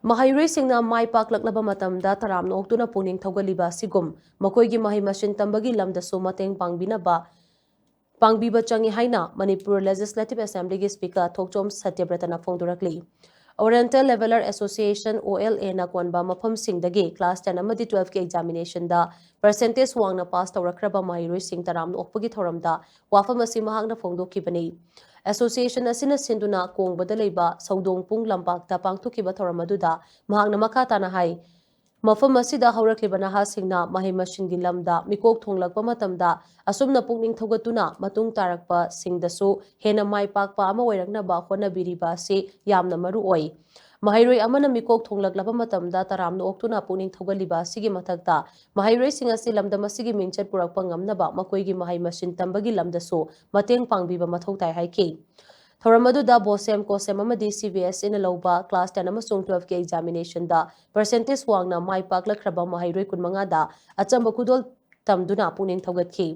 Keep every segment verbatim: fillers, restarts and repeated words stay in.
ꯃꯍꯩꯔꯣꯏꯁꯤꯡꯅ ꯃꯥꯏ ꯄꯥꯛꯂꯛꯂꯕ ꯃꯇꯝꯗ ꯇꯔꯥꯝꯅ ꯑꯣꯛꯇꯨꯅ ꯄꯨꯛꯅꯤꯡ ꯊꯧꯒꯠꯂꯤꯕ ꯑꯁꯤꯒꯨꯝ ꯃꯈꯣꯏꯒꯤ ꯃꯍꯩ ꯃꯁꯤꯡ ꯇꯝꯕꯒꯤ ꯂꯝꯗꯁꯨ ꯃꯇꯦꯡ ꯄꯥꯡꯕꯤꯅꯕ ꯄꯥꯡꯕꯤꯕ ꯆꯪꯏ ꯍꯥꯏꯅ ꯃꯅꯤꯄꯨꯔ ꯂꯦꯖꯤꯁꯂꯦꯇꯤꯚ ꯑꯦꯁꯦꯝꯕ꯭ꯂꯤꯒꯤ ꯁ꯭ꯄꯤꯀꯔ ꯊꯣꯛꯆꯣꯝ ꯁꯇ꯭ꯌꯕ꯭ꯔꯇꯅ ꯐꯣꯡꯗꯣꯔꯛꯂꯤ꯫ ꯑꯣꯔꯤꯌꯦꯟꯇꯦꯜ ꯂꯦꯚꯦꯂꯔ ꯑꯦꯁꯣꯁꯤꯌꯦꯁꯟ, ꯑꯣ ꯑꯦꯜ ꯑꯦꯅ ꯀꯣꯟꯕ ꯃꯐꯝꯁꯤꯡꯗꯒꯤ ꯀ꯭ꯂꯥꯁ ꯇꯦꯟ ꯑꯃꯗꯤ ꯇꯨꯋꯦꯜꯐꯀꯤ ꯑꯦꯛꯖꯥꯃꯤꯅꯦꯁꯟꯗ ꯄꯔꯁꯦꯟꯇꯦꯖ ꯋꯥꯡꯅ ꯄꯥꯁ ꯇꯧꯔꯛꯈ꯭ꯔꯕ ꯃꯍꯩꯔꯣꯏꯁꯤꯡ ꯇꯔꯥꯝꯅ ꯑꯣꯛꯄꯒꯤ ꯊꯧꯔꯝꯗ ꯋꯥꯐꯝ ꯑꯁꯤ ꯃꯍꯥꯛꯅ ꯐꯣꯡꯗꯣꯛꯈꯤꯕꯅꯤ꯫ ꯑꯦꯁꯣꯁꯤꯌꯦꯁꯟ ꯑꯁꯤꯅ ꯁꯤꯟꯗꯨꯅ ꯀꯣꯡꯕꯗ ꯂꯩꯕ ꯁꯧꯗꯣꯡ ꯄꯨꯡ ꯂꯝꯄꯥꯛꯇ ꯄꯥꯡꯊꯣꯛꯈꯤꯕ ꯊꯧꯔꯝ ꯑꯗꯨꯗ ꯃꯍꯥꯛꯅ ꯃꯈꯥ ꯇꯥꯅ ꯍꯥꯏ, ꯃꯐꯝ ꯑꯁꯤꯗ ꯍꯧꯔꯛꯂꯤꯕ ꯅꯍꯥꯁꯤꯡꯅ ꯃꯍꯩ ꯃꯁꯤꯡꯒꯤ ꯂꯝꯗ ꯃꯤꯀꯣꯛ ꯊꯣꯡꯂꯛꯄ ꯃꯇꯝꯗ ꯑꯁꯨꯝꯅ ꯄꯨꯛꯅꯤꯡ ꯊꯧꯒꯠꯇꯨꯅ ꯃꯇꯨꯡ ꯇꯥꯔꯛꯄꯁꯤꯡꯗꯁꯨ ꯍꯦꯟꯅ ꯃꯥꯏ ꯄꯥꯛꯄ ꯑꯃ ꯑꯣꯏꯔꯛꯅꯕ ꯍꯣꯠꯅꯕꯤꯔꯤꯕ ꯑꯁꯤ ꯌꯥꯝꯅ ꯃꯔꯨ ꯑꯣꯏ꯫ ꯃꯍꯩꯔꯣꯏ ꯑꯃꯅ ꯃꯤꯀꯣꯛ ꯊꯣꯡꯂꯛꯂꯕ ꯃꯇꯝꯗ ꯇꯔꯥꯝꯅ ꯑꯣꯛꯇꯨꯅ ꯄꯨꯛꯅꯤꯡ ꯊꯧꯒꯠꯂꯤꯕ ꯑꯁꯤꯒꯤ ꯃꯊꯛꯇ ꯃꯍꯩꯔꯣꯏꯁꯤꯡ ꯑꯁꯤ ꯂꯝꯗꯝ ꯑꯁꯤꯒꯤ ꯃꯤꯡꯆꯠ ꯄꯨꯔꯛꯄ ꯉꯝꯅꯕ ꯃꯈꯣꯏꯒꯤ ꯃꯍꯩ ꯃꯁꯤꯡ ꯇꯝꯕꯒꯤ ꯂꯝꯗꯁꯨ ꯃꯇꯦꯡ ꯄꯥꯡꯕꯤꯕ ꯃꯊꯧ ꯇꯥꯏ ꯍꯥꯏꯈꯤ꯫ ꯊꯧꯔꯝ ꯑꯗꯨꯗ ꯕꯣꯁꯦꯝ, ꯀꯣꯁꯦꯝ ꯑꯃꯗꯤ ꯁꯤ ꯕꯤ ꯑꯦꯁ ꯏꯅ ꯂꯧꯕ ꯀ꯭ꯂꯥꯁ ꯇꯦꯟ ꯑꯃꯁꯨꯡ ꯇꯨꯋꯦꯜꯐꯀꯤ ꯑꯦꯛꯖꯥꯃꯤꯅꯦꯁꯟꯗ ꯄꯔꯁꯦꯟꯇꯦꯖ ꯋꯥꯡꯅ ꯃꯥꯏ ꯄꯥꯛꯂꯛꯈ꯭ꯔꯕ ꯃꯍꯩꯔꯣꯏ ꯀꯨꯟꯃꯉꯥꯗ ꯑꯆꯝꯕ ꯈꯨꯗꯣꯜ ꯇꯝꯗꯨꯅ ꯄꯨꯛꯅꯤꯡ ꯊꯧꯒꯠꯈꯤ꯫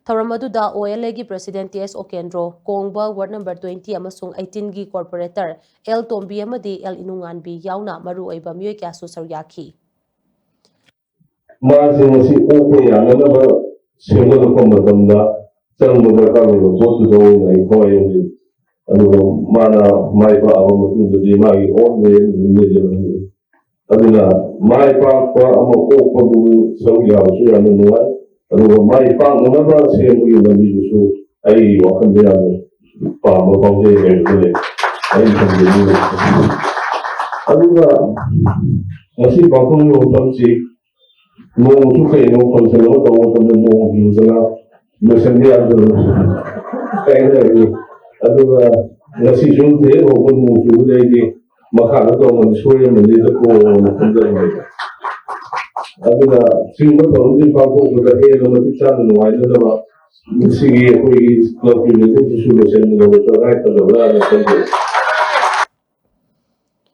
ꯊꯧꯔꯝ ꯑꯗꯨꯗ ꯑꯣ ꯑꯦꯜ ꯑꯦꯒꯤ ꯄ꯭ꯔꯁꯤꯗꯦꯟꯠ ꯇꯤ ꯑꯦꯁ ꯑꯣꯀꯦꯟꯗ꯭ꯔꯣ, ꯀꯣꯡꯕ ꯋꯥꯔꯗ ꯅꯝꯕꯔ ꯇ꯭ꯋꯦꯟꯇꯤ ꯑꯃꯁꯨꯡ ꯑꯩꯠꯇꯤꯟꯒꯤ ꯀꯣꯔꯄꯣꯔꯦꯇꯔ ꯑꯦꯜ ꯇꯣꯝꯕꯤ ꯑꯃꯗꯤ ꯑꯦꯜ ꯏꯅꯨꯉꯥꯟꯕꯤ ꯌꯥꯎꯅ ꯃꯔꯨꯑꯣꯏꯕ ꯃꯤꯑꯣꯏ ꯀꯌꯥꯁꯨ ꯁꯔꯨꯛ ꯌꯥꯈꯤ꯫ ꯃꯥꯁꯦ ꯉꯁꯤ ꯑꯣꯛꯄ ꯌꯥꯅꯅꯕ ꯁꯦꯝꯒꯠꯂꯛꯄ ꯃꯇꯝꯗ ꯆꯪꯕ ꯗꯔꯀꯥꯔ ꯑꯣꯏꯕ ꯄꯣꯠꯇꯨꯗ ꯑꯣꯏꯅ ꯑꯩ ꯊꯋꯥꯏ ꯌꯥꯎꯖꯩ꯫ ꯑꯗꯨꯒ ꯃꯥꯅ ꯃꯥꯏ ꯄꯥꯛꯑꯕ ꯃꯇꯨꯡꯗꯗꯤ ꯃꯥꯒꯤ ꯑꯣꯟ ꯋꯦ ꯑꯗꯨꯝ ꯂꯩꯖꯔꯝꯃꯤ꯫ ꯑꯗꯨꯅ ꯃꯥꯏ ꯄꯥꯛꯄ ꯑꯃ ꯑꯣꯛꯄꯗꯨ ꯁꯔꯨꯛ ꯌꯥꯕꯁꯨ ꯌꯥꯝꯅ ꯅꯨꯡꯉꯥꯏ꯫ ꯑꯗꯨꯒ ꯃꯥꯏ ꯄꯥꯛꯅꯅꯕ ꯁꯦꯝꯕꯒꯤ ꯂꯝꯕꯤꯗꯨꯁꯨ ꯑꯩꯒꯤ ꯋꯥꯈꯜꯗ ꯌꯥꯝꯅ ꯄꯥꯝꯕ ꯐꯥꯎꯖꯩ ꯍꯥꯏꯕꯗꯨ ꯂꯩ꯫ ꯑꯩꯅ ꯊꯝꯖꯅꯤꯡꯕ꯫ ꯑꯗꯨꯒ ꯉꯁꯤ ꯄꯥꯡꯊꯣꯛꯂꯤꯕ ꯃꯐꯝꯁꯤ ꯅꯣꯡꯁꯨ ꯀꯩꯅꯣ ꯐꯪꯁꯟ ꯑꯃ ꯇꯧꯕ ꯃꯇꯝꯗ ꯅꯣꯡ ꯆꯨꯗꯅ ꯂꯣꯏꯁꯟꯕ ꯌꯥꯗꯅ ꯀꯥꯏꯅꯔꯤ꯫ ꯑꯗꯨꯒ ꯉꯁꯤꯁꯨ ꯍꯦꯛ ꯍꯧꯕ ꯅꯣꯡ ꯆꯨꯕꯗꯩꯗꯤ ꯃꯈꯥꯗ ꯇꯧꯕꯗꯤ ꯁꯣꯏꯔꯝꯃꯅꯤꯅ ꯀꯣꯟꯅ ꯈꯟꯖꯔꯝꯃꯦ꯫ ꯑꯗꯨꯅ ꯁꯤꯒꯨꯝꯕ ꯊꯧꯔꯝꯁꯤꯡ ꯄꯥꯡꯊꯣꯛꯄꯗ ꯍꯦꯟꯅ ꯃꯇꯤꯛ ꯆꯥꯅ ꯅꯨꯡꯉꯥꯏꯅꯅꯕ ꯃꯁꯤꯒꯤ ꯑꯩꯈꯣꯏꯒꯤ ꯀ꯭ꯂꯕꯀꯤ ꯃꯤꯇꯤꯡꯁꯤꯁꯨ ꯂꯣꯏꯁꯤꯟꯒꯗꯕ ꯇꯉꯥꯏ ꯐꯗꯕ꯭ꯔꯥꯅ ꯈꯟꯖꯩ꯫